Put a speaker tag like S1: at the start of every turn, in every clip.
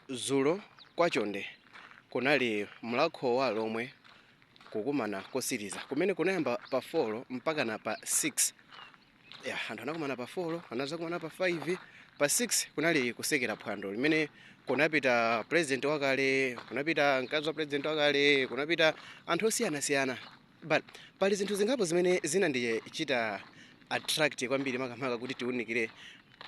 S1: Zulo kwa Chonde kunali Mlakho wa Lomwe, kukumana kosiriza kumene kunayamba pa 4 mpaka na pa 6. Ya, anthu anakumana pa 4, anazakumana pa 5, pa 6 kunali kusekera phwando limene kunapita president wakale, kunapita mkazi wa president wakale, kunapita anthu osiyanasiyana. But pali zinthu zingapo zimene zinandichita attract kwambiri, makamaka kuti tiwunikire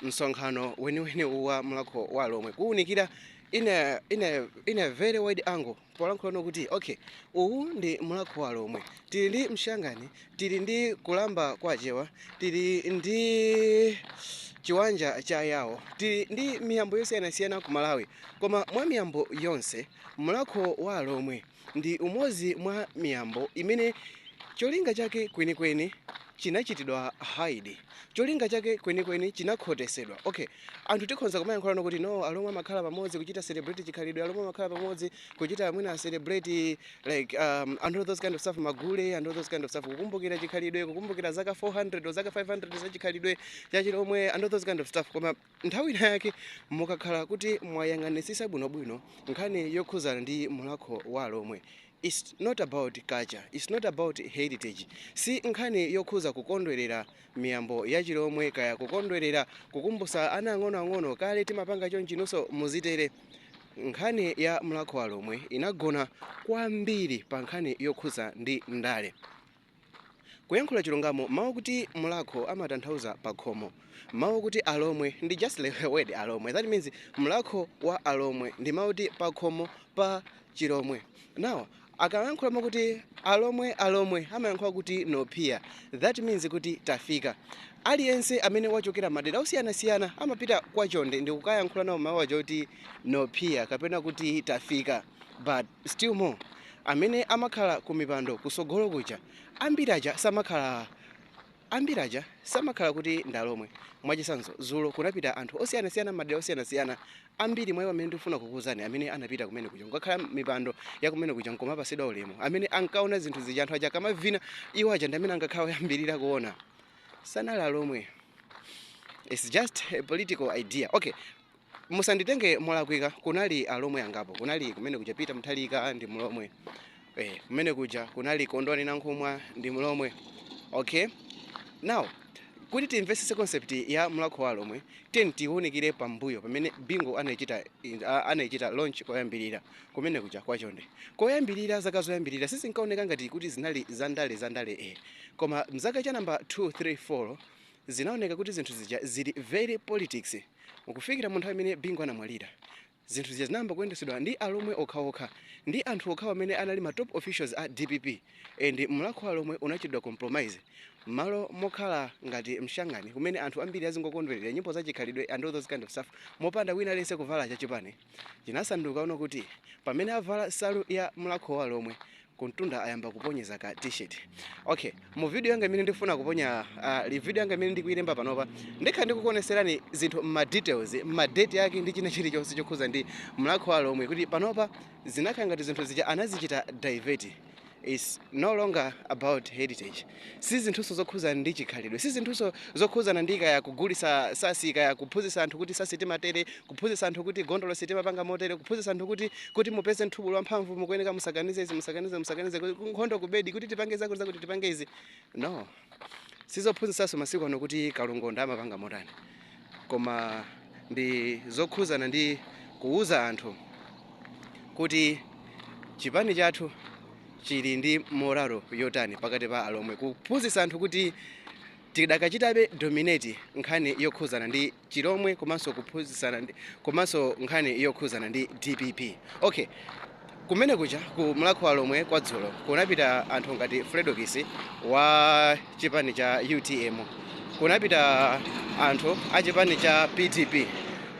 S1: msonkhano weniweni wa Mlakho wa Lomwe, kuwunikira in a very wide angle, polankhulano kuti okay, uwu ndi Mlakho wa Lomwe, tili ndi mshangani, tili ndi kulamba kwachewa, tili ndi chiwanja cha Yawo, tili ndi miyambo yosiyanasiyana ku Malawi. Koma mwa miyambo yonse, Mlakho wa Lomwe ndi umodzi mwa miyambo imene cholinga chake kwenikweni chinachitidwa hide, cholinga chake kwenikweni chinakhotesedwa. Okay, anthu tikhonza kumayankhulano kuti no, Alomwe amakhala pamodzi kuchita celebrate chikhalidwe, Alomwe amakhala pamodzi kuchita mwina celebrate like and all those kind of stuff, magule and all those kind of stuff, kukumbukira chikhalidwe, kukumbukira zaka 400 or zaka 500 za chikhalidwe cha Chilomwe and all those kind of stuff. Koma nthawi ina yake mukakhala kuti mwayang'anisisa bwinobwino nkhani yokhuzana ndi Mlakho wa Lomwe, it's not about culture, it's not about heritage. Si nkhani yokhuza kukondwerera miyambo ya Chilomwe, kaya kukondwerera kukumbusa ana ang'onoang'ono kale timapanga chonchi, muzitere. Nkhani ya Mlakho wa Lomwe inagona kwambiri pa nkhani yokhuza ndi ndale. Kuyankhula chilungamo, mawu kuti mlakho amatanthauza pakhomo. Mawu kuti Alomwe ndi just like a word Alomwe, that means Mlakho wa Alomwe ndi mawu kuti pakhomo pa Chilomwe. Now akayankhula makuti Alomwe, Alomwe amayankhula kuti nophiya, that means kuti tafika. Aliyense amene wachokera madera osiyanasiyana amapita kwa Chonde ndi kukayankhula nawo mawu aja kuti nophiya kapena kuti tafika. But still more, amene amakhala ku mipando kusogolo kuja, ambiri aja samakhala kuti ndalomwe. Mwachitsanzo, zulo kunapita anthu osiyanasiyana, madera osiyanasiyana. Ambiri mwa iwo amene ndikufuna kukuwuzani amene anapita kumene kuja kukakhala mipando ya kumene kuja nkomapasidwa ulemu, amene ankaona zinthu zija, anthu aja akamavina, iwo aja ndi amene ankakhala oyambirira kuona, sanali Alomwe. It's just a political idea. Okay, musanditenge molakwika. Kunali Alomwe angapo, kunali kumene kuja Peter Mutharika ndi Mlomwe, kumene kuja kunali Kondwani Nankhumwa ndi Mlomwe. Okay, now kuti timvetsetse concept ya Mlakho wa Lomwe, tiyeni tiwunikire pambuyo pamene Bingu anayichita launch koyambirira kumene kuja kwa Chonde. Koyambirira, zaka zoyambirira sizinkaoneka ngati kuti zinali zandale zandale, koma mzaka cha namba 2, 3, 4 zinaoneka kuti zinthu zija zili very politics. Mukufikira mu nthawi imene Bingu anamwalira, zinthu zija zinayamba kuyendesedwa ndi Alomwe okhaokha, ndi anthu okhawo amene anali ma top officials a DPP, and Mlakho wa Lomwe unachitidwa compromise. Malo mokhala ngati mshangani kumene anthu ambiri azingokondwerera nyimbo zachikhalidwe and all those kind of stuff, mopanda wina aliyense kuvala chachipani, chinasanduka uno kuti pamene avala salu ya Mlakho wa Lomwe, kuntunda ayamba kuponyeza ka T-shirt. Okay, mu video yanga imene ndikufuna kuponya, li video yanga imene ndikuyilemba panopa, ndikhala ndikukuoneserani zinthu mma details, mma date yake ndi china chilichonse chokhuza ndi Mlakho wa Lomwe, kuti panopa zinakhala ngati zinthu zija anazichita divert. Is no longer about heritage. Si zinthuso zokhuzana ndi chikhalidwe, si zinthuso zokhuzana ndi kaya kugulisa sasi, kaya kuphunzitsa anthu kuti sasi timatere, kuphunzitsa anthu kuti gondolo sitimapanga motere, kuphunzitsa anthu kuti mupeze nthubulo wamphamvu mukuyeneka musakanize izi, musakanize, musakanize, kuti nkhondo kubedi, kuti tipange zakuti zakuti, tipange izi. No, sizophunzitsanso masiku ano kuti kalongonda amapanga motani, koma ndi zokhuzana ndi kuuza anthu kuti chipani chathu chili ndi morale yotani pakati pa Alomwe, kuphunzitsa anthu kuti tidakachitabe dominate nkhani yokhuzana ndi Chilomwe, komanso kuphunzitsana komanso nkhani yokhuzana ndi DPP. Okay, kumene kuja ku Mlakho wa Lomwe kwa dzulo kunapita anthu ngati Fredokiss wa chipani cha UTM, kunapita anthu a chipani cha PDP,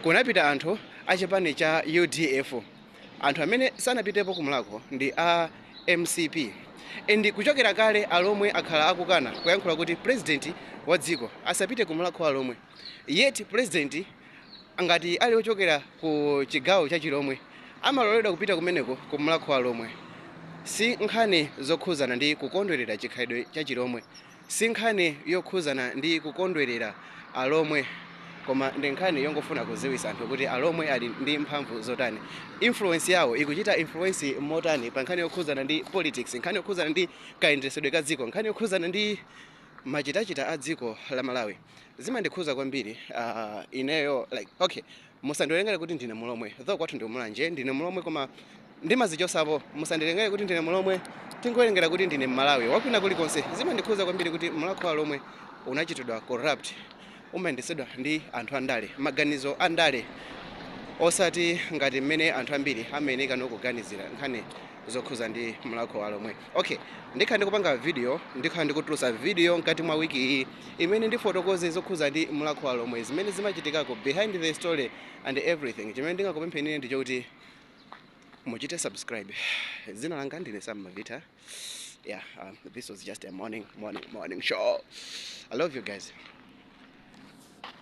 S1: kunapita anthu a chipani cha UDF. Anthu amene sanapitepo kumlakho ndi a MCP. And kuchokera kale Alomwe akhala akukana kuyankhula kuti president wa dziko asapite kumlakho wa Lomwe, yet president ngati ali ochokera ku chigawo cha Chilomwe amaloledwa kupita kumeneko kumlakho wa Lomwe. Si nkhani zokhuzana ndi kukondwerera chikhalidwe cha Chilomwe, si nkhani yokhuzana ndi kukondwerera Alomwe. Koma ndi nkhani yongofuna kuziwisa anthu kuti Alomwe ali ndi mphamvu zotani, influence yawo ikuchita influence motani pa nkhani yokhuzana ndi politics, nkhani yokhuzana ndi kayendesedwe ka dziko, nkhani yokhuzana ndi machitachita a dziko la Malawi. Zimandikhuza kwambiri ineyo. Like, okay, musandiwerengere kuti ndine Mulomwe, though kwathu ndi Mulanje, ndine Mulomwe koma ndimazichosapo. Musandiwerengere kuti ndine Mulomwe, tingowerengera kuti ndine Mmalawi wakwina kulikonse. Zimandikhuza kwambiri kuti Mulhako wa Lomwe unachitidwa corrupt, umayendesedwa ndi anthu andale, maganizo andale, osati ngati mmene anthu ambiri amayeneka nokuganizira nkhani zokhuza ndi Mulhako wa Lomwe. Okay, ndikhala ndikupanga video, ndikhala ndikutulusa video mkati mwa wiki iyi imene ndifotokoze zokhuza ndi Mulhako wa Lomwe, zimene zimachitikako behind the story and everything. Chimene ndingakupempheni ndichokuti muchite subscribe. Dzina langa ndine Sam Mavita. Yeah, this was just a morning show. I love you guys.